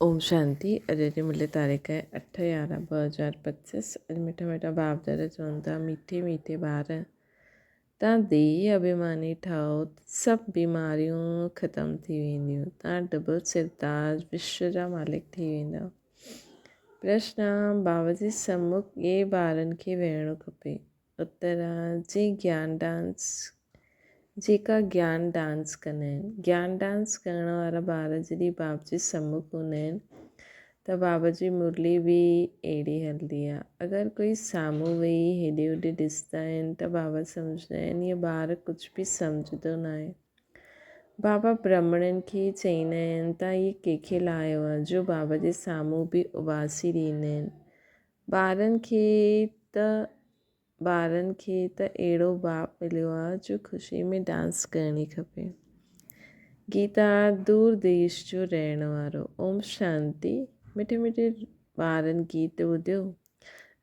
اوم شانتي اڄ جي ملي تاريخ آهي اٺ يارهن 2025. اڄ مٺا مٺا باپ دادا چون ٿا، ميٺي ميٺي ٻار، تان ديهي اڀيماني ٺهو ته سڀ بيماريون ختم ٿي وينديون، تان ڊبل سرتاج وشو جا مالڪ ٿي ويندا. پرشن، بابا جي سمک ڳي ٻارن کي ويهڻو کپي؟ اتر، جي گيان ڊانس جيڪا گيان ڊانس ڪندا آهن. گيان ڊانس ڪرڻ وارا ٻار جڏهن باب جي سمک هوندا آهن ته باب جي مرلي به اهڙي هلندي آهي. اگر ڪوئي سامهون ويهي هيڏي هوڏي ڏسندا آهن ته بابا سمجهندا آهن هيء ٻار ڪجهه به سمجهندو ناهي. بابا برهمڻن کي چئيندا آهن ته هيء ڪنهن کي لايو آهي جو بابا جي سامهون به اٻاسي ڏيندا آهن. ٻارن کي ته ٻارن کي ته اهڙو باپ مليو آ جو خوشي ۾ ڊانس ڪرڻي کپي. گيتا دور ديش جو رهڻ وارو. اوم شانتي. مٺي مٺي ٻارن گيت ٻڌيو.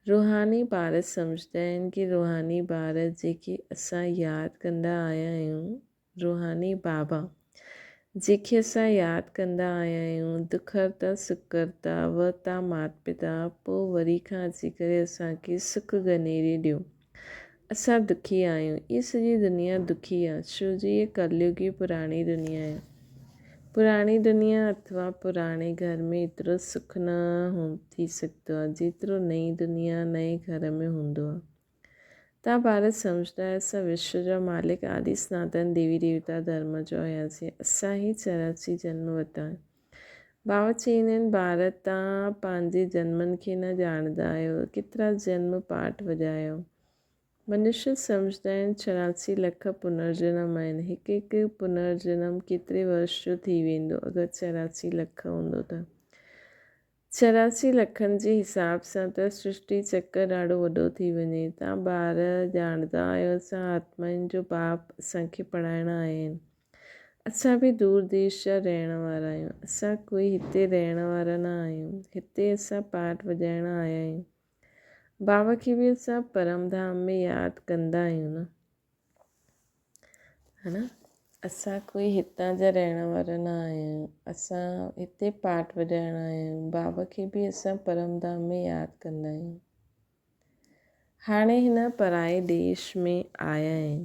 روحاني ٻار سمجهندا آهن ڪي روحاني ٻار جيڪي اسان ياد ڪندا آيا آهيون روحاني بابا جنهن کي اسان ياد ڪندا آيا آهيون، دکرتا سکرتا و تا مات پتا، پوء وري کان اچي ڪري اسان کي سک گنيري ڏيو. اسان دکي آهيون. هيء سڄي دنيا دکي آ، ڇو جو هيء ڪليوگي پراڻي دنيا آهي. پراڻي دنيا اٿوا پراڻي گهر ۾ ايترو سک نه ٿي سگهندو آ، جيترو نئين دنيا، نئين گهر ۾ هوندو آ. تان ڀارت سمجهندا آهي اسان وشو جا مالڪ آدي سناتن ديوي ديوتا ڌرم جو هياسين اسان ئي 84 جنم ورتا آهن. بابا چئيندا آهن ڀارت تان پنهنجي جنمن کي نه ڄاڻندا آهيو ڪيترا جنم پاٺ وڄايو. منشي سمجهندا آهن 84 لک پنرجنم آهن هڪ هڪ پنرجنم ڪيتري ورش جو ٿي ويندو اگر 84 لک هوندو ته. 84 لکن جي حساب سان ته سرشٽي چڪر ڏاڍو وڏو ٿي وڃي. توهان ٻار ڄاڻندا آهيو اسان آتمائن جو باپ اسان کي پڙهائڻ آيا آهن. اسان به دور ديش جا رهڻ وارا آهيون. اسان ڪوئي هتي رهڻ وارا نه آهيون. هتي اسان پاٺ وڄائڻ آيا آهيون. بابا کي به اسان پرم ڌام ۾ ياد ڪندا آهيون نه. ها نه اسان ڪوئي هتان جا رهڻ وارا نه آهيون اسان هتي پاٺ وڄائڻ آيا آهيون بابا کي به اسان پرم ڌام ۾ ياد ڪندا آهيون هاڻي هن پرائي ديش ۾ آيا آهن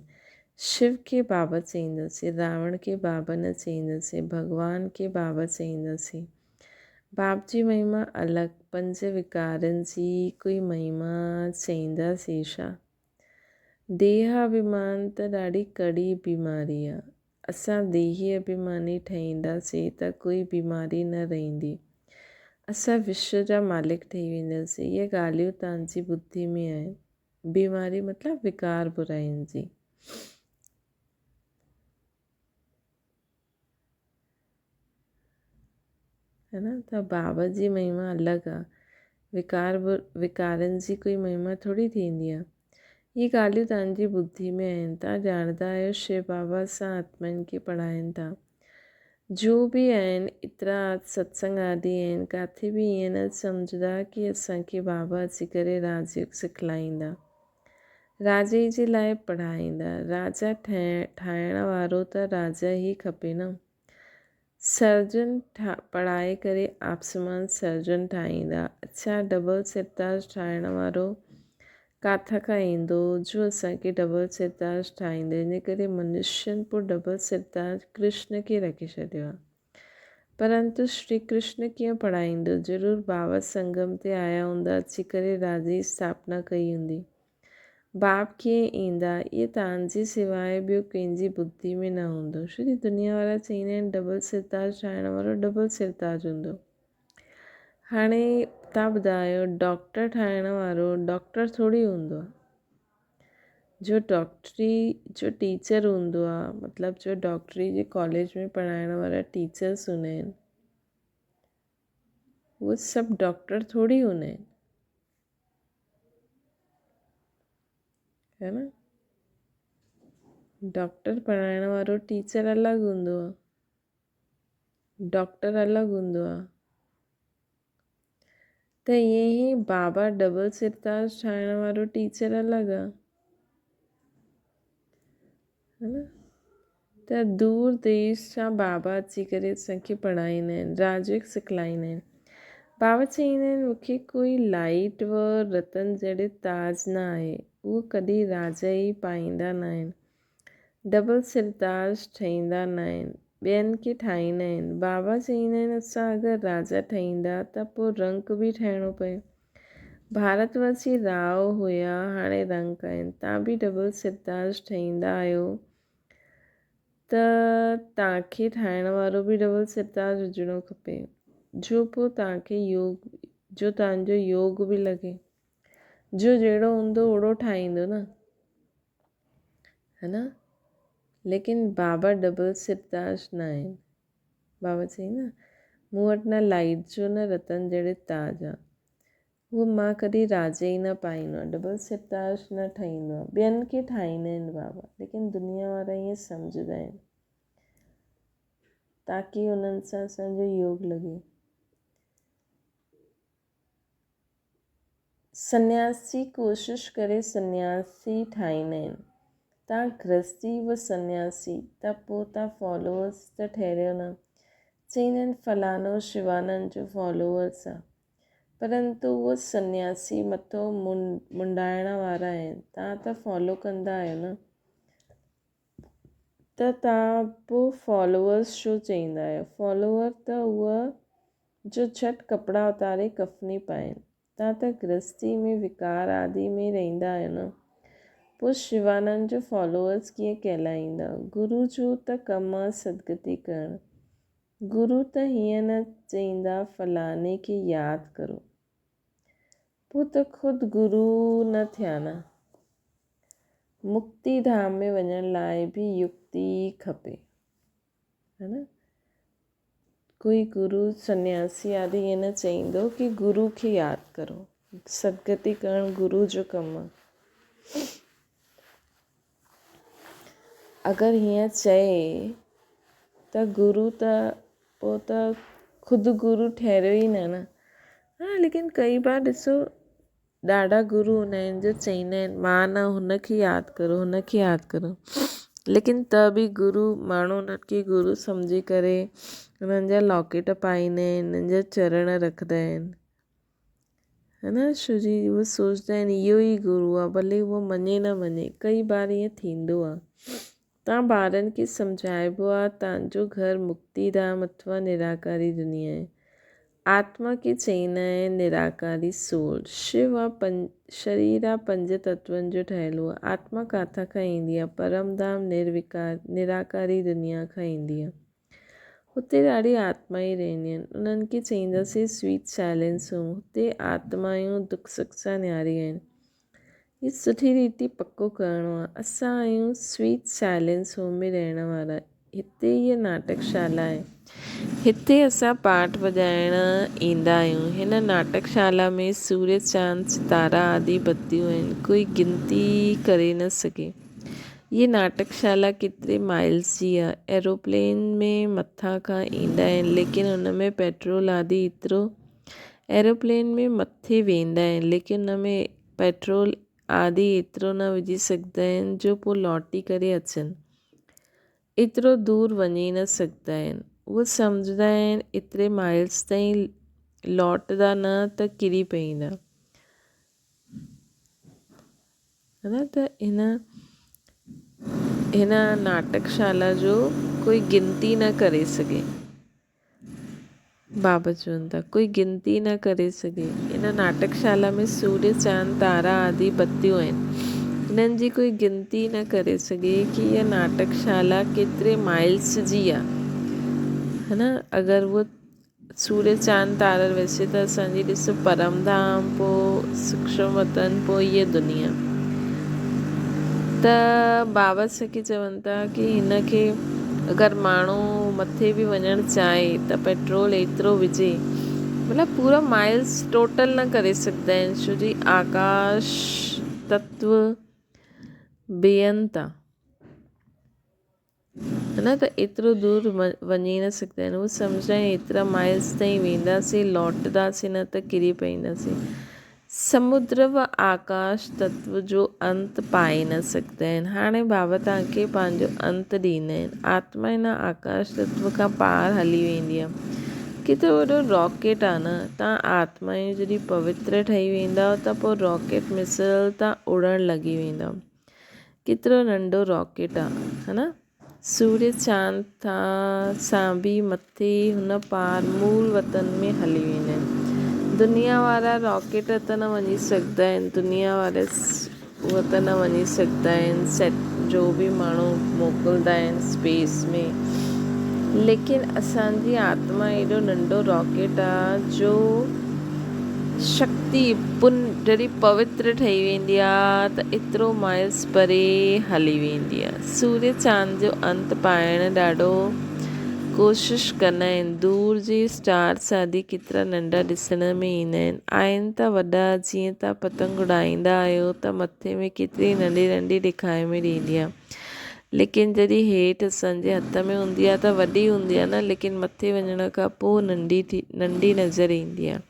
شو کي بابا چئينداسين راوڻ کي بابا نه چئينداسين ڀڳوان کي بابا چئينداسين باپ جي مهما الڳ پنج وڪارن جي ڪوئي مهما چئينداسين ڇا ديهه اڀيمان ته ڏاڍي ڪڙي بيماري آ. اسان ديهي اڀيماني ٺهينداسين ته ڪوئي بيماري نه رهندي. اسان وشو جا مالڪ ٺهي وينداسين. اهي ڳالهيون توهان جي ٻڌي ۾ آهن. بيماري مطلب وڪار براين جي. ها نه ته بابا جي مهما الڳ آ. وڪار به وڪارن جي ڪوئي مهما ٿوري ٿيندي آ. هي ڳالهيون توهان جي ٻڌي ۾ آهن. توهان ڄاڻندا آهيو شو بابا اسان آتمائن کي پڙهائين ٿا. جو به آهن ايترا ستسنگ آدي آهن ڪاٿي به ائين نه سمجهندا ڪي اسان کي بابا اچي ڪري راج يوگ سکلائيندا. راجي جي لاء پڙهائيندا. راجا ٺاهڻ وارو ته راجا ئي کپي نه. سرجن پڙهائي ڪري آپسمان سرجن ٺاهيندا. اڇا ڊبل سرتاج ٺاهڻ وارو ڪاٿان کان ايندو جو اسان کي ڊبل سرتاج ٺاهيندو. ان ڪري منشين پوء ڊبل سرتاج ڪرشن کي رکي ڇڏيو آهي. پرنتو شري ڪرشن ڪيئن پڙهائيندو؟ ضرور بابا سنگم تي آيا هوندا اچي ڪري راجي اسٿاپنا ڪئي هوندي. باپ ڪيئن ايندا؟ اهي توهان جي سواء ٻيو ڪنهن جي ٻڌي ۾ نه هوندو. ڇو جي دنيا وارا چئيندا آهن ڊبل سرتاج ٺاهڻ وارو ڊبل سرتاج هوندو. هاڻي توهان ٻڌايو ڊاڪٽر ٺاهڻ وارو ڊاڪٽر ٿوري هوندو آهي. جو ڊاڪٽري جو ٽيچر هوندو آ مطلب جو ڊاڪٽري جي ڪاليج ۾ پڙهائڻ وارا ٽيچرس هوندا آهن اهي سڀ ڊاڪٽر ٿوري هوندا آهن ها نه ڊاڪٽر پڙهائڻ وارو ٽيچر الڳ هوندو آ ڊاڪٽر الڳ هوندو آ ته ائين ئي بابا ڊبل سرتاج ٺاهڻ وارو ٽيچر الڳ آ ها نه. ته دور ديش جا بابا اچي ڪري اسان کي پڙهائيندا آهن، راجيوگ سکلائيندا آهن. بابا چئيندا آهن مون کي ڪوئي لائيٽ و رتن جهڙي تاج نه آهي، اهو ڪڏهن راجا ئي پائيندا نه آهن. ڊبل سرتاج ٺهيندا نه آهن، ٻين کي ٺاهيندا آهن. بابا چئيندا آهن اسان اگر راجا ٺهيندا ته پوء رنڪ به ٺهڻو پئي. ڀارت واسي راء هيا هاڻي رنڪ آهن. تان به ڊبل سرتاج ٺهيندا آهيو. ته توهان کي ٺاهڻ وارو به ڊبل سرتاج هجڻو کپي جو پوء توهان کي يوگ جو توهان جو يوگ به لڳي جو جهڙو هوندو اوڙو ٺاهيندو نه هي نه ليڪن بابا ڊبل سرتاج نه آهن بابا چئي نه مون وٽ نه لائيٽ جو نه رتن جهڙي تاج آ اهو مان ڪڏهن راجي ئي نه پائيندو آهيان، ڊبل سرتاج نه ٺهيندو آهي، ٻين کي ٺاهيندا آهن بابا، ليڪن دنيا وارا ائين سمجهندا آهن تاڪي انهن سان اسان جو يوگ لڳي. سنياسي ڪوشش ڪري سنياسي ٺاهيندا آهن، تان گرهستي و سنياسي ته پوء تان فالوورس ته ٺهريو نه، چئيندا آهن فلاڻو شوانند جو فالوورس آ، پرنتو اهو سنياسي مٿو منڊائڻ وارا آهن. توهان ته فالو ڪندا آهيو نه ته توهان پوء فالوورس ڇو چئيندا آهيو. فالوور ته اهي جو جهٽ ڪپڙا اتاري ڪفني پائين. توهان ته گرهستي ۾ وڪار آدي ۾ رهندا آهيو نه. پوء شوانند جو فالوورس ڪيئن ڪهلائيندا. گرو جو ته ڪم آ سدگتي ڪرڻ. گرو ته هيئن نه چئيندا فلاڻي کي ياد ڪرو. پوء ته خود گرو نه ٿيا نه. مڪتي ڌام ۾ وڃڻ لاء به يڪتي کپي. ها نه؟ ڪوئي گرو سنياسي آدي ائين نه چئيندو ڪي گرو کي ياد ڪرو. سدگتي ڪرڻ گرو جو ڪم آ. اگر هيئن چئي ته گرو ته پوء ته خود گرو ٺهريو ئي نه نه. ها ليڪن ڪئي بار ڏسو ڏاڍا گرو هوندا آهن جو چئيندا آهن مان نه هن کي ياد ڪرو هن کي ياد ڪرو ليڪن ته به گرو ماڻهو انهن کي گرو سمجهي ڪري انهن جا لاڪيٽ پائيندا آهن انهن جا چرڻ رکندا آهن. ها نه شو جي اهو سوچدا آهن اهو ئي گرو آهي ڀلي اهو مڃي نه مڃي ڪئي بار ائين ٿيندو آهي تان ٻارن کي سمجهائبو آهي تان جو گهر مڪتي ڌام اٿوا نراڪاري دنيا آهي آتما کي چئيندا آهن نراڪاري سول شو آ شرير آ پنج تتون جو ٺهيل هو آتما ڪاٿان کان ايندي آهي پرم ڌام نروڪار نراڪاري دنيا کان ايندي آهي هتي ڏاڍي آتمائي رهنديون آهن. انهن کي چئينداسين سويٽ سائلينس هوم. هتي آتمايون دک سک سان نياري آهن. هي سٺي ريتي پڪو ڪرڻو آهي. اسان آهيون سويٽ سائلينس هوم ۾ رهڻ وارا. هتي هيء ناٽڪ شالا آهي. هتي اسان پاٺ وڄائڻ ايندا آهيون. هن ناٽڪ شالا ۾ سورج، چاند، ستارا آدي بتيون آهن. ڪوئي گنتي ڪري نه سگهي. هيء ناٽڪ شالا ڪيتري مائلز جي آ. ايروپلين ۾ مٿان کان ايندا آهن ليڪن ان ۾ پيٽرول آدي ايترو ايروپلين ۾ مٿي ويندا آهن ليڪن ان ۾ پيٽرول آدي ايترو نه وجهي سگهندا آهن جو پوء لوٽي ڪري اچن. ايترو دور وڃي نه سگهندا آهن. اهي سمجهندا آهن ايتري مائلز تائين لوٽدا نه ته ڪري پئيندا. نه ته هن هن ناٽڪ شالا جو ڪوئي گنتي نه ڪري سگهي. بابا چون ٿا ڪوئي گنتي نه ڪري سگهي. هن ناٽڪ شالا ۾ سورج، چاند، تارا آدي بتيون آهن. هنن جي ڪوئي گنتي نه ڪري سگهي ڪي اها ناٽڪ شالا ڪيتري مائلس جي آهي. ها نه اگر اهو سورج چاند تارن ويسي ته اسان جي ڏس پرم ڌام پو سوڪشم وطن پو هيء دنيا ته بابا سکي چون ٿا ڪي هن کي اگر ماڻهو مٿي به وڃڻ چاهي ته پيٽرول ايترو وجهي مطلب پورا مائلز ٽوٽل نه ڪري سگهندا آهن ڇو جي آڪاش تتو بيئنت آ. نه ته ايترو دور وڃي نه سگهندا آهن. هو سمجهندا آهن ايترا مائلز تائين وينداسين لوٽنداسين نه ته ڪري پونداسين. سمنڊ و آڪاش تتو جو انت پائي نه سگهندا آهن. هاڻي بابا توهان کي پنهنجو انت ڏيندا آهن. آتما هن آڪاش تتو کان پار هلي ويندي آهي. ڪيترو وڏو راڪيٽ آهي نه. توهان آتمائون جڏهن پوتر ٺهي ويندؤ ته پوء راڪيٽ مثل توهان اڙڻ لڳي ويندؤ. ڪيترو ننڍو راڪيٽ آهي ها نه. سورج چاند سان به مٿي هن پار مول وطن ۾ هلي ويندا آهن. دنيا وارا راڪيٽ ته نه وڃي سگهندا آهن، دنيا وارا اهي ته نه وڃي سگهندا آهن، سيٽ جو به ماڻهو موڪلدا آهن اسپيس ۾، ليڪن اسان جي آتما ايڏو ننڍو راڪيٽ آ جو شڪتي پن جڏهن پوتر ٺهي ويندي آ ته ايترو مائلز پري هلي ويندي آ. سورج چاند جو انت پائڻ ڏاڍو ڪوشش ڪندا آهن. دور جي اسٽارس آدي ڪيترا ننڍا ڏسڻ ۾ ايندا آهن. آهن ته وڏا، جيئن توهان پتنگ اڏائيندا آهيو ته مٿي ۾ ڪيتري ننڍي ننڍي ڏيکائي ۾ ڏيندي آهي. ليڪن جڏهن هيٺ اسان جي هٿ ۾ هوندي آهي ته وڏي هوندي آهي نه ليڪن مٿي وڃڻ کان پوء ننڍي ٿي ننڍي نظر ايندي آهي.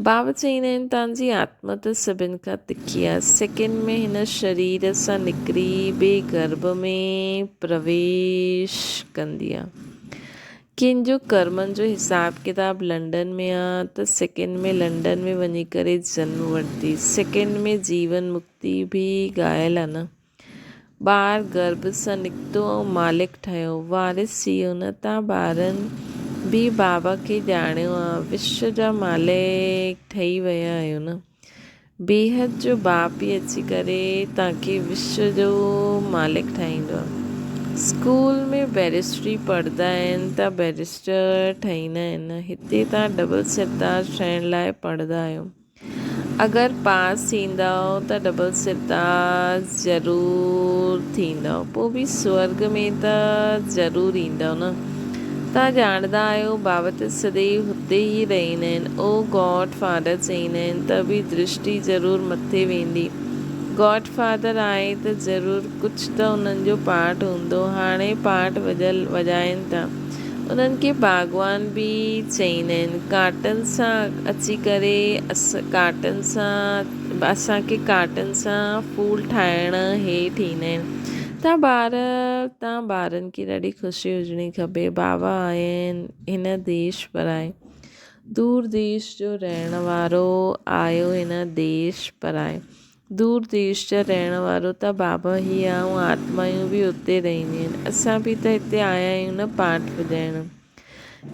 بابا چئيندا آهن توهان جي آتما ته سڀن کان تکي آهي. سيڪنڊ ۾ هن شرير سان نڪري ٻئي گرڀ ۾ پرويش ڪندي آهي. ڪن جو ڪرمن جو حساب ڪتاب لنڊن ۾ آهي ته سيڪنڊ ۾ لنڊن ۾ وڃي ڪري جنم وٺندي. سيڪنڊ ۾ جيون مڪتي به ڳايل آهي نه. ٻار گرڀ سان نڪتو ۽ مالڪ ٺهيو. وارث ٿي ويو نه تان ٻارن به بابا کي ڄاڻيو آ. وشو جا مالڪ ٺهي ويا آهيو نه. بيحد جو باپ ئي اچي ڪري تان کي وشو جو مالڪ ٺاهيندو آ. اسڪول ۾ بئريسٽري پڙهندا آهن ته بئريسٽر ٺهيندا آهن نه. هتي تان ڊبل سرتاج ٺهڻ لاء پڙهندا آهيو. اگر پاس ٿيندؤ ته ڊبل سرتاج ضرور ٿيندؤ، پوء به سورڳ ۾ ته ضرور ايندؤ نه. توهان ڄاڻندا آهيو بابا ته سديو هتي ئي رهندا آهن. او گاڊ فادر چئيندا آهن ته به درشٽي ضرور مٿي ويندي. گاڊ فادر آهي ته ضرور ڪجهه ته انهن جو پارٽ هوندو. هاڻي پارٽ وڄائين ٿا. انهن کي باغبان به چئيندا آهن. ڪانٽن سان اچي ڪري ڪانٽن سان اسان کي ڪانٽن سان ڦول ٺاهڻ هيٺ ايندا آهن. تان ٻار تان ٻارن کي ڏاڍي خوشي هجڻي کپي. بابا آيا آهن هن ديش پرائي. دور ديش جو رهڻ وارو آيو هن ديش پرائي. دور ديش جا رهڻ وارو ته بابا هي آ ۽ آتمايون به اتي رهنديون آهن. اسان به ته هتي آيا آهيون نه پاٺ وڄائڻ.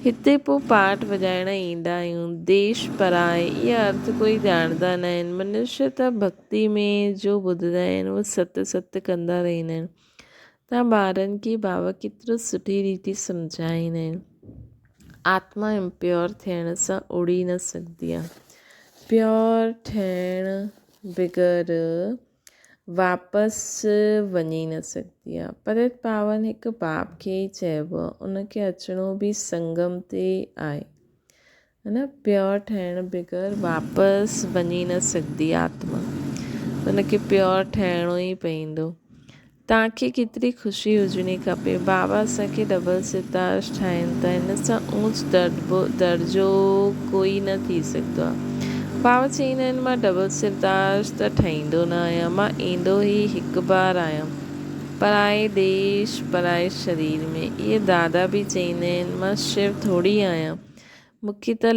هتي پوء پاٺ وڄائڻ ايندا آهيون. ديش پرائي اها ارٿ ڪوئي ڄاڻندا نه آهن. منشيه ته ڀڳتي ۾ جو ٻڌندا آهن اهو ست ست ڪندا رهندا آهن. تان ٻارن کي بابا ڪيترو سٺي ريتي سمجهائيندا آهن. آتما امپيور ٿيڻ سان اڙي نه سگهندي آهي. پيور ٺهڻ بغير واپس وڃي نه سگهندي آهي. پتيت پاون هڪ باپ کي ئي چئبو آهي. ان کي اچڻو به سنگم تي آهي. نه پيور ٺهڻ بغير واپس وڃي نه سگهندي آتما. ان کي پيور ٺهڻو ئي پوندو. توهان کي ڪيتري خوشي هجڻي کپي. بابا اسان کي ڊبل ستاش ٺاهين ٿا. هن سان اونچ درجو ڪوئي نه ٿي سگهندو آهي. بابا چئيندا آهن مان ڊبل سرتاج ته ٺهيندو نه آهيان. مان ايندو ئي هڪ بار آهيان. پرائي ديش پرائي شرير ۾. اهي دادا به چئيندا آهن مان شو ٿوري آهيان. مون کي ته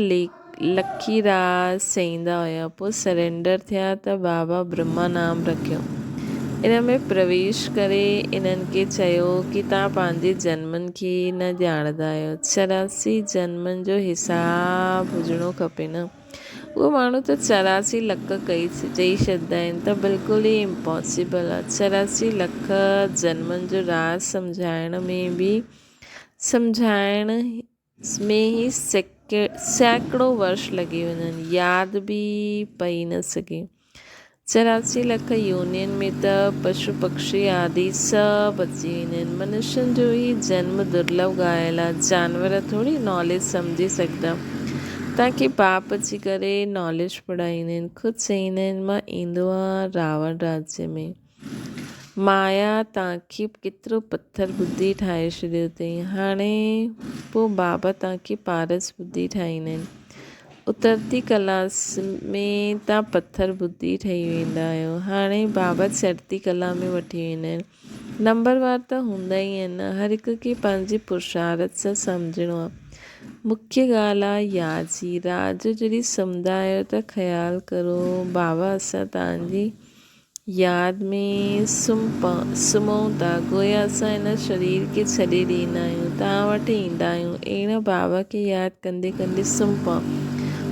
لکي راز چئيندا هيا. پوء سرينڊر ٿيا ته بابا برهما نام رکيو. ان ۾ پرويش ڪري انهن کي چيو ڪي توهان پنهنجي جنمن کي نه ڄاڻندا آهيو. 84 جنمن جو حساب هجڻو کپي نه. اهو ماڻهو ته 84 لک ڪئي چئي ڇڏندا آهن ته بلڪل ئي امپاسيبل آهي. 84 لک جنمن جو راز سمجهائڻ ۾ به سمجهائڻ ۾ ئي سيڪڙو ورش لڳي وڃن، ياد به پئي نه سگهي. 84 لک يونين ۾ ته پشو پکشي آدي سڀ اچي ويندا آهن. منشين جو هي جنم درلڀ ڳايل آهي. جانور ٿوري ناليج سمجهي سگهندا. تان کي باپ اچي ڪري ناليج پڙهائيندا آهن. خود چئيندا آهن مان ايندو آهيان راوڻ راجيه ۾. مايا تانکي ڪيترو پٿر ٻڌي ٺاهي ڇڏيو اٿئي. هاڻي پوء بابا تانکي پارس ٻڌي ٺاهيندا آهن. اترتي ڪلاس ۾ تان پٿر ٻڌي ٺهي ويندا آهيو. هاڻي بابا چڙهتي ڪلا ۾ وٺي ويندا آهن. نمبر وار ته هوندا ئي آهن نه. هر هڪ کي پنهنجي پرشارت سان سمجهڻو آهي. مکيه ڳالهه آهي ياد جي. رات جو جڏهن سمهندا آهيو ته خيال ڪرو بابا اسان توهان جي ياد ۾ سمهون ٿا، گويا اسان هن شرير کي ڇڏي ڏيندا آهيون، توهان وٽ ايندا آهيون. اهڙا بابا کي ياد ڪندي ڪندي سمهه پئو،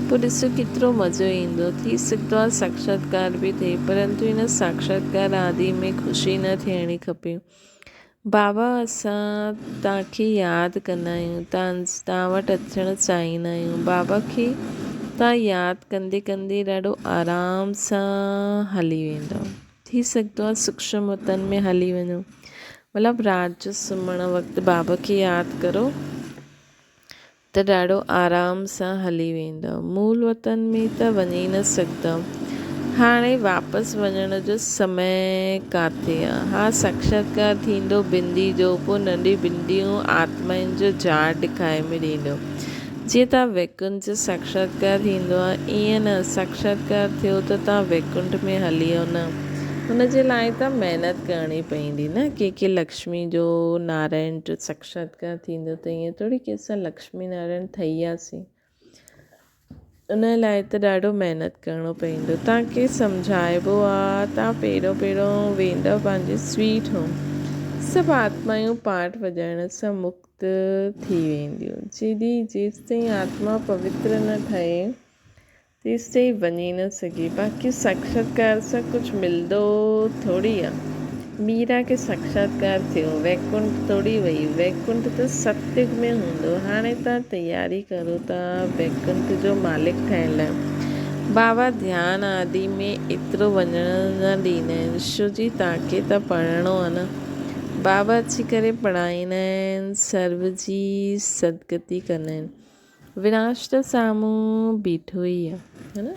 پوء ڏسو ڪيترو مزو ايندو. ٿي سگهندو آهي ساکشاتڪار به ٿئي، پرنتو هن ساکشاتڪار آدي ۾ خوشي نه ٿيڻي کپي. بابا اسان توهان کي ياد ڪندا آهيون، توهان وٽ اچڻ چاهيندا آهيون. بابا کي توهان ياد ڪندي ڪندي ڏاڍو آرام سان هلي ويندؤ. ٿي سگهندو آهي سوڪشم وطن ۾ هلي وڃو. مطلب رات جو سمهڻ وقت بابا کي ياد ڪرو ته ڏاڍو آرام سان هلي ويندؤ. مول وطن ۾ ته وڃي نه سگهندؤ. هاڻي واپس وڃڻ جو سمي ڪاٿي آ. ها ساکشاتڪار ٿيندو بندي جو، پوء ننڍيون بنديون آتمائن جو جاڙ ڏکائي ۾ ڏيندو. جيئن تان ويڪنٺ جو ساکشاتڪار ٿيندو آ، ائين نه ساکشاتڪار ٿيو ته تان ويڪنٺ ۾ هلي ويو نه. ان جي لاء ته محنت ڪرڻي پوندي نه. ڪي ڪي لڪشمي جو، نارائڻ جو ساکشاتڪار ٿيندو ته ائين ٿوري ڪي اسان لڪشمي نارائڻ ٺهي وياسين. ان لاء ته ڏاڍو محنت ڪرڻو پوندو. توهان کي سمجهائبو آ توهان پهريون پهريون ويندؤ پنهنجي سويٽ هوم. سڀ آتمائون پاٺ وڄائڻ سان مڪت ٿي وينديون. جيڏي جيستائين آتما پوتر نه ٺهي تيستائين وڃي نه سگهي. باقي ساکشاتڪار سان ڪجهه ملندو ٿوري آ. ميرا کي ساکشاتڪار ٿيو، ويڪنٺ ٿوري وئي. ويڪنٺ ته ستيگ ۾ هوندو. هاڻي توهان تياري ڪرو ٿا ويڪنٺ جو مالڪ ٺهڻ لاء. بابا ڌيان آدي ۾ ايترو وڃڻ نه ڏيندا آهن. شو جي توهان کي ته پڙهڻو آ نه. بابا اچي ڪري پڙهائيندا آهن، سرو جي سدگتي ڪندا آهن. وناش ته سامهون بيٺو ئي آ ها نه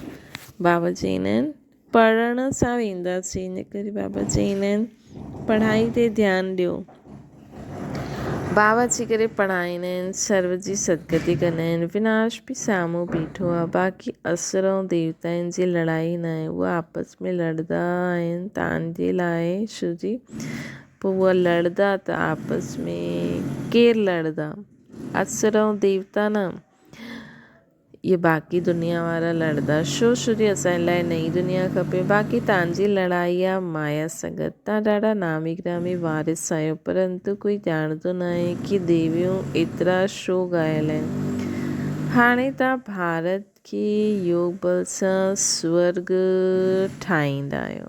بابا چئيندا آهن پڙهڻ سان وينداسين ان ڪري بابا چئيندا آهن پڙهائي تي ڌيان ڏيو بابا اچي ڪري پڙهائيندا آهن سرو جي سدگتي ڪندا آهن وناش به سامهون بيٺو آ باقي اسر ۽ ديوتائن جي لڙائي نه آهي اها آپس ۾ لڙدا آهن تان جي لاء شو جي پوء اها لڙدا ته آپس ۾ ڪير لڙدا اسر ۽ ديوتا نه، اهي باقي دنيا وارا لڙدا. شو شو جي اسان لاء نئين دنيا کپي. باقي تان جي لڙائي آ مايا سان گڏ. تان ڏاڍا نامي گرامي وارث آهيو، پرنتو ڪوئي ڄاڻندو ناهي ڪي ديويون ايترا شو گهايل آهن. هاڻي تان ڀارت کي يوگ بل سان سورڳ ٺاهيندا آهيو.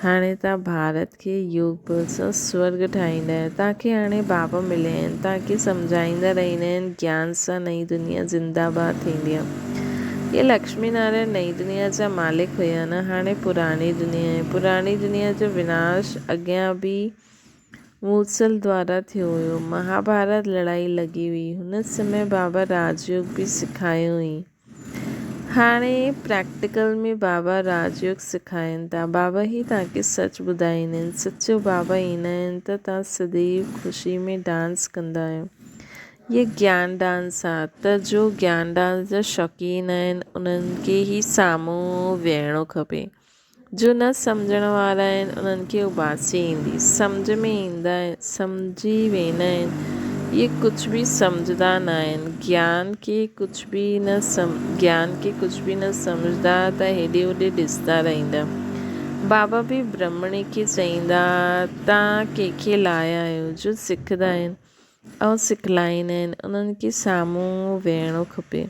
هاڻي توهان ڀارت کي يوگ بل سان سورڳ ٺاهيندا آهيو. توهان کي هاڻي بابا مليا آهن. توهان کي سمجهائيندا رهندا آهن. گيان سان نئين دنيا زنده باد ٿيندي آهي. اهي لڪشمي نارائڻ نئين دنيا جا مالڪ هيا نه هاڻي پراڻي دنيا آهي. پراڻي دنيا جو وناش اڳيان به موسل دوارا ٿيو هيو. مهاڀارت لڙائي لڳي هئي. هن سمي بابا راجيوگ به سکايو هئي. هاڻي پريڪٽيڪل ۾ بابا راج يوگ سکائين ٿا. بابا هي توهان کي سچ ٻڌائيندا آهن. سچو بابا ايندا آهن ته توهان سديو خوشي ۾ ڊانس ڪندا آهيو. هي گيان ڊانس آ ته جو گيان ڊانس جا شوقين آهن انهن کي هي سامهون ويهڻو کپي. جو نه سمجهڻ وارا آهن انهن کي اٻاسي ايندي. سمجهه ۾ ايندا سمجهي ويندا آهن. اهي ڪجهه به سمجهندا نه آهن. گيان کي ڪجهه به نه گيان کي ڪجهه به نه سمجهندا ته هيڏي هوڏي ڏسندا رهندا. بابا به برهمڻي کي چئيندا تان ڪنهن کي لايا آهيو جو سکندا آهن ۽ سکلائيندا آهن انهن کي سامهون ويهڻو کپي.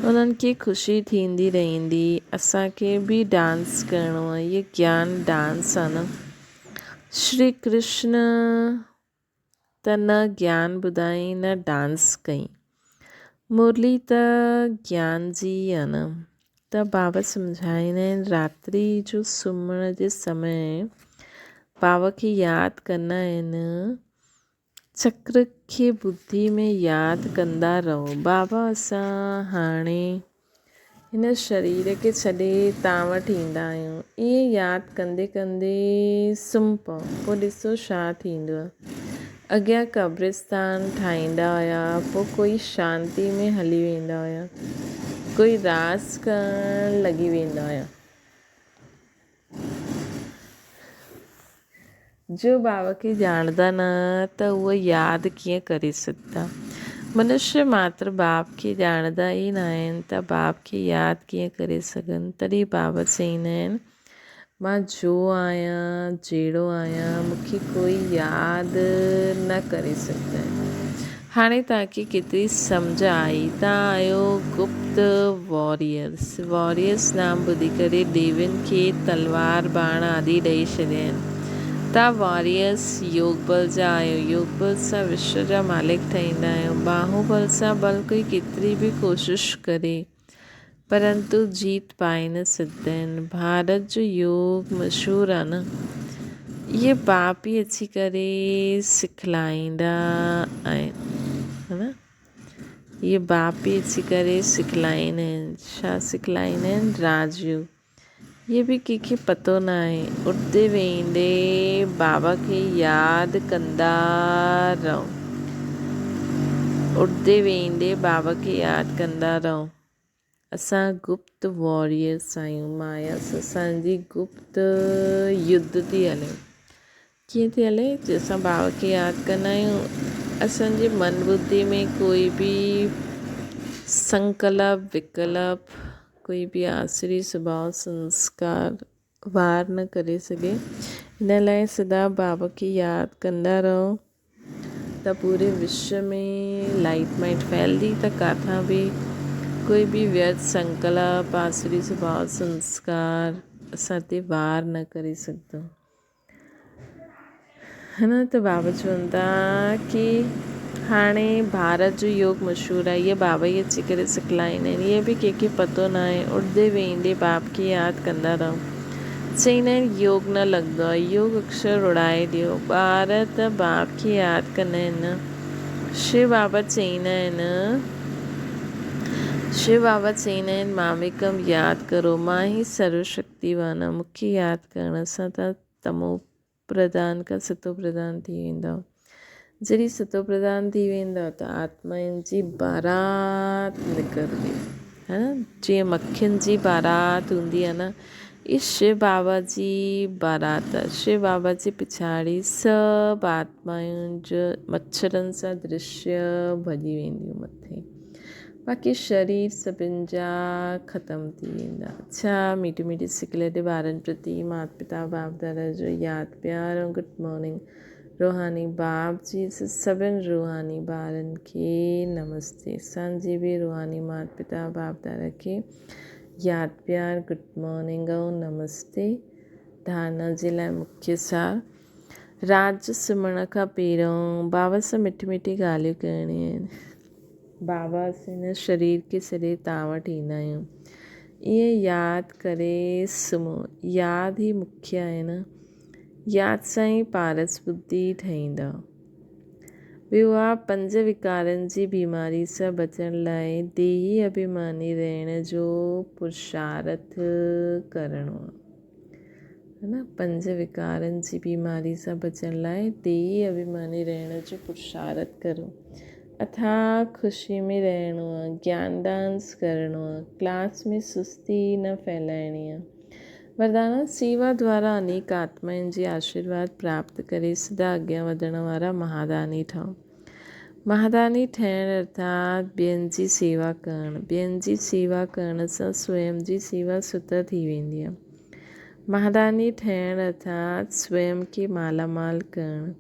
انهن کي خوشي ٿيندي رهندي. اسان کي به ڊانس ڪرڻو آهي. هيء گيان ڊانس آهي نه. شري ڪرشن ته نه گيان ٻڌائين نه ڊانس ڪئي. مرلي ته گيان جي ئي آهي نه. ته بابا سمجهائيندا آهن راتري جو سمهڻ جي سمي بابا کي ياد ڪندا آهن. چڪر کي ٻڌي ۾ ياد ڪندا رهو. بابا اسان هاڻي هن شرير کي ڇڏي تان وٽ ايندا آهيون. ائين ياد ڪندي ڪندي سمهه پئو. پوء ڏسو ڇا ٿيندو. اڳيان قبرستان ٺاهيندا هيا، پوء ڪوئي شانتي ۾ هلي ويندا هيا، ڪوئي راس ڪرڻ لڳي ويندا هيا. جو بابا کي ڄاڻندا نه ته اهي ياد ڪيئن ڪري سگهندا. منشي ماتر باب کي ڄاڻندا ئي ناهن ته باب کي ياد ڪيئن ڪري سگهن. تڏهن بابا چئيندا آهن، مان جو آهيان، جهڙو آهيان، مون کي ڪوئي ياد نه ڪري سگهندو آهي. هاڻي توهان کي ڪيتري سمجهه آئي. توهان آهيو گپت واريئرس. واريئرس نام ٻڌي ڪري ديوين کي تلوار، باڻ آدي ڏئي ڇڏيائين. توهان واريئرس يوگ بل جا آهيو. يوگ بل سان وشو جا مالڪ ٺهيندا آهيو. باهوبل سان ڀل ڪوئي ڪيتري به ڪوشش ڪري پرنتو جيت پائي نه سگهندا آهن. ڀارت جو يوگ مشهور آهي نه. اهي باپ ئي اچي ڪري سکلائيندا آهن. ها نه اهي باپ ئي اچي ڪري سکلائيندا آهن. ڇا سکلائيندا آهن؟ راج يوگ. اهي به ڪنهن کي پتو نه آهي. اٿندي ويهندي بابا کي ياد ڪندا رهو. اٿندي ويهندي بابا کي ياد ڪندا رهو. اسان گپت واريئرس آهيون. مايا سان اسان جي گپت يڌ ٿي هلي. ڪيئن ٿي هلي؟ جي اسان بابا کي ياد ڪندا آهيون، اسان جي من ٻڌي ۾ ڪوئي به سنڪلپ وڪلپ، ڪوئي به آسري سڀاء سنسڪار وار نه ڪري سگهي. ان لاء سدا بابا کي ياد ڪندا رهو ته پوري وشو ۾ لائيٽ مائيٽ ڦهلندي ته ڪاٿان به ڪوئي به ويرٿ سنڪلپ، آسري سڀاء سنسڪار اسان تي وار نه ڪري سگهندو. هن ته بابا چون ٿا ڪي هاڻي ڀارت جو يوگ مشهور آهي اهي بابا ئي اچي ڪري سکلائيندا آهن اهي به ڪنهن کي پتو نه آهي اڏندي ويهندي باب کي ياد ڪندا رهو چئيندا آهن يوگ نه لڳندو آهي يوگ اڪشر اڙائي ڏيو ٻار ته باب کي ياد ڪندا آهن نه شو بابا چئيندا آهن شو بابا چئيندا آهن ماميڪم ياد ڪرو مان ئي سرو شڪتيوان آهيان مون کي ياد ڪرڻ سان ته تمو پرڌان کان ستو پرڌان ٿي ويندؤ. جڏهن ستو پرڌان ٿي ويندؤ ته آتمائن جي بارات نڪرندي. ها نه جيئن مکين جي بارات هوندي آهي نه اها شو بابا جي بارات آهي. شو بابا جي پڇاڙي سڀ آتمائن جو مڇرن سان درشيه ڀڄي وينديون مٿي. باقي شرير سڀن جا ختم ٿي ويندا. اڇا ميٺي ميٺي سڪليٽي ٻارن پرتي مات پتا باپ دادا جو ياد پيار ۽ گڊ مارننگ روحاني باپ جي سڀن روحاني ٻارن کي نمستي اسان جي به روحاني مات پتا باپ دادا کي ياد پيار گڊ مارننگ ۽ نمستي ڌارنا جي لاء مکيه سار رات جو سمهڻ کان پهريون بابا سان مٺي مٺي ڳالهيون ڪرڻيون آهن. بابا اسين هن شرير کي ڇڏي توهان وٽ ايندا آهيون. ائين ياد ڪري سمهو. ياد ئي مکيه آهي نه. ياد سان ئي پارس ٻڌي ٺهيندا. ٻيو آ پنج وڪارن جي بيماري سان بچڻ لاء ديهي اڀيماني رهڻ جو پرشارٿ ڪرڻو آ. نه پنج وڪارن جي بيماري سان بچڻ لاء ديهي اڀيماني رهڻ جو پرشارٿ ڪرو. اٿاهه خوشي ۾ رهڻو آ، گيان ڊانس ڪرڻو آ، ڪلاس ۾ سستي نه ڦهلائڻي آ. وردانا، سيوا دوارا انيڪ آتمائن جي آشيرواد پراپت ڪري سدا اڳيان وڌڻ وارا مهاداني ٺهو. مهاداني ٺهڻ ارٿات ٻين جي سيوا ڪرڻ. ٻين جي سيوا ڪرڻ سان سويم جي سيوا ستر ٿي ويندي آهي. مهاداني ٺهڻ ارٿات سويم کي مالا مال ڪرڻ.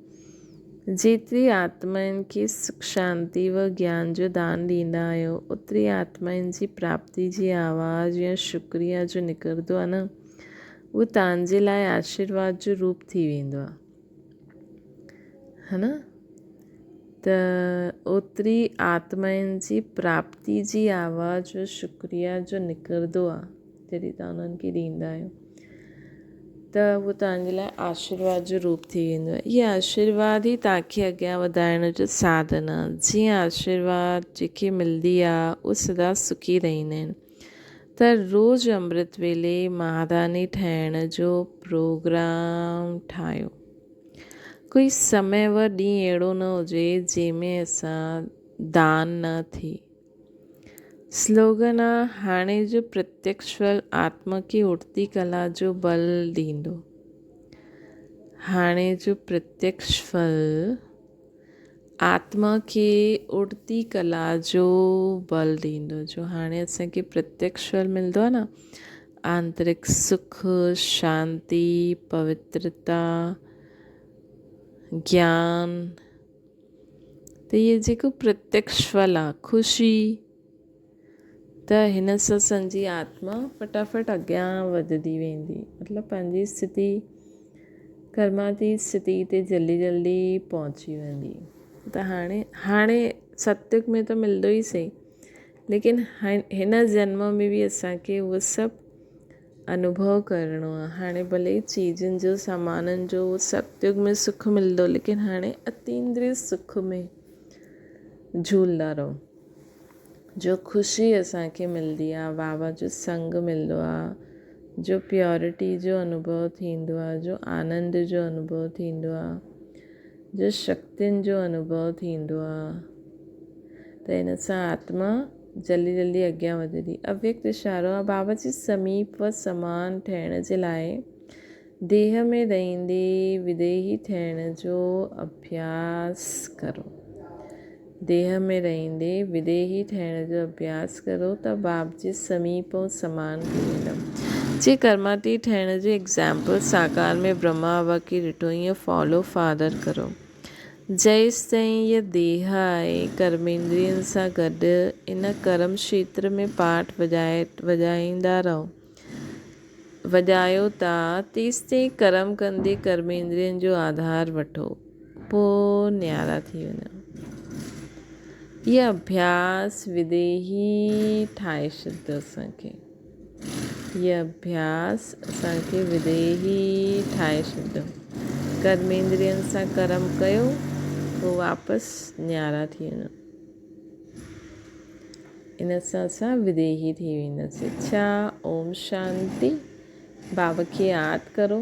جيتري آتمائن کي سک شانتي و گيان جو دان ڏيندا آهيو، اوتري آتمائن جي پراپتي جي آواز يا شڪريه جو نڪرندو آهي نه، اهو توهان جي لاء آشيرواد جو روپ ٿي ويندو آهي. ها نه ته اوتري آتمائن جي پراپتي جي آواز جو شڪريه جو نڪرندو آ جڏهن توهان انهن کي ڏيندا آهيو ته اهو توهان جي لاء آشيرواد جو روپ ٿي ويندو آهي. اهي آشيرواد ئي توهان کي اڳيان وڌائڻ جو ساڌن آ. جيئن آشيرواد جنهن کي ملندي آ اهو سدا سکي رهندا آهن. ته روز امرت ويلي مهاداني ٺاهڻ جو پروگرام ٺاهيو. ڪوئي سمي و ڏينهن اهڙو نه هجي جنهن ۾ اسان دان نه ٿي. سلوگن آ هاڻي جو پرتيڪش ڦل آتما کي اڙتي ڪلا جو بل ڏيندو. هاڻي جو پرتيڪش ڦل آتما کي اڙتي ڪلا جو بل ڏيندو. جو هاڻي اسان کي پرتيڪش ڦل ملندو آ نه آنترڪ سک، شانتي، پوترتا، گيان ته اهي جيڪو پرتيڪش ڦل آ خوشي ته هن سان سنجي آتما فٽافٽ اڳيان وڌندي ويندي مطلب پنهنجي اسٿتي ڪرماتيت اسٿتي تي جلدي جلدي پهچي ويندي ته هاڻي هاڻي ستيگ ۾ ته ملندو ئي سهي ليڪن هن جنم ۾ به اسان کي اهو سڀ انوڀو ڪرڻو آهي. هاڻي ڀلي چيزن جو سامانن جو ستيگ ۾ سک ملندو ليڪن هاڻي اتيندري سک ۾ جهولندا رهو. جو خوشي اسان کي ملندي آهي بابا جو سنگ ملندو آهي جو پيورٽي جو انوڀو ٿيندو آهي جو آنند جو انوڀو ٿيندو آهي جو شڪتين جو انوڀو ٿيندو آهي ته ان سان آتما جلدي جلدي اڳيان وڌي ٿي. اويڪت اشارو آهي بابا جي سميپ و سمان ٺهڻ جي لاء ديهه ۾ رهندي وديهي ٿيڻ جو اڀياس ڪرو. ديهه ۾ رهندي وديهي ٺهڻ جو اڀياس ڪرو ته باب جي سميپ ۽ سمان ٿي ويندؤ. جي ڪرماتي ٺهڻ جو ايگزامپل ساڪار ۾ برهما بابا کي ڏٺو ائين فالو فادر ڪرو. جيستائين هيء ديهه آهي، ڪرميندرين سان گڏ ان ڪرم کيتر ۾ پاٺ وڄائيندا رهو. وڄايو ٿا، تيستائين ڪرم ڪندي ڪرميندرين جو آڌار وٺو، پوء نيارا ٿي وڃو. هيء اڀياس وديهي ٺاهي ڇڏيندو اسان کي. هيء اڀياس اسان کي وديهي ٺاهي ڇڏيندو. ڪرميندرين سان ڪرم ڪيو، پوء واپس نيارا ٿي وڃو. ان سان اسان وديهي ٿي وينداسين. اڇا اوم شانتي. بابا کي ياد ڪرو.